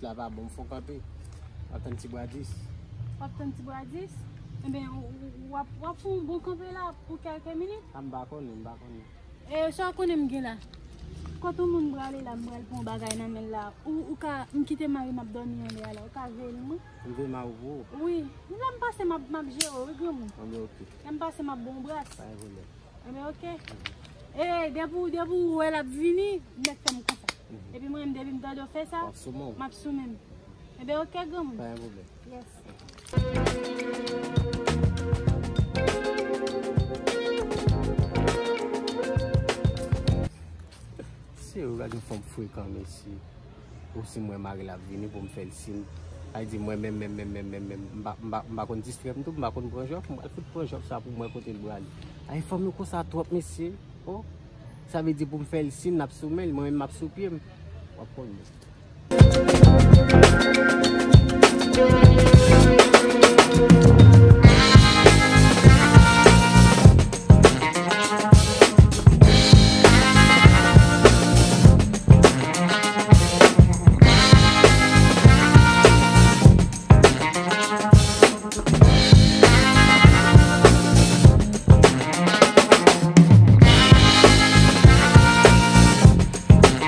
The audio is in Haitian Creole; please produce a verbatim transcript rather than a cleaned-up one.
La pa bon, fò kanpe. W ap tann ti bwa dis. W ap tann ti bwa dis? Ebyen, w ap, w ap fè yon bon kanpe la pou kèlke minit. A, m pa konnen, m pa konnen. E sa w konnen m gen la? Kot yon moun prale la, m pral pran yon bagay nan men l la. Ou, ou ka, m kite mari m ap dòmi anlè a la, ou ka veye l mwen? M veye mari w pou ou? Wi. Lè m pase, m ap, m ap jere w, wi, granmoun. Anben, oke. Lè m pase, m ap ba w bras. Pa gen pwoblèm. Anben, oke. E, depi, depi w wè l ap vini, mèt fè m konsa. Epi mwen menm, depi m tande w fè sa, m ap sou men m. Ebyen, oke, granmoun. Pa gen pwoblèm. Yes. Mesye, ou gade yon fanm frekan, mesye. Ou si mwen mari l ap vini pou m fè l siy. Ay di mwen menm, menm, menm, menm, menm, menm. M pa, m pa, m pa konn distrè m tou, m pa konn pran jòf, m pral fout pran jòf sa pou mwen kote l prale. Ay, fanm yo konsa twòp, mesye. Oh, sa vle di pou m fè l siy, n ap sou men l, mwen menm m ap sou pye m. W ap konnen.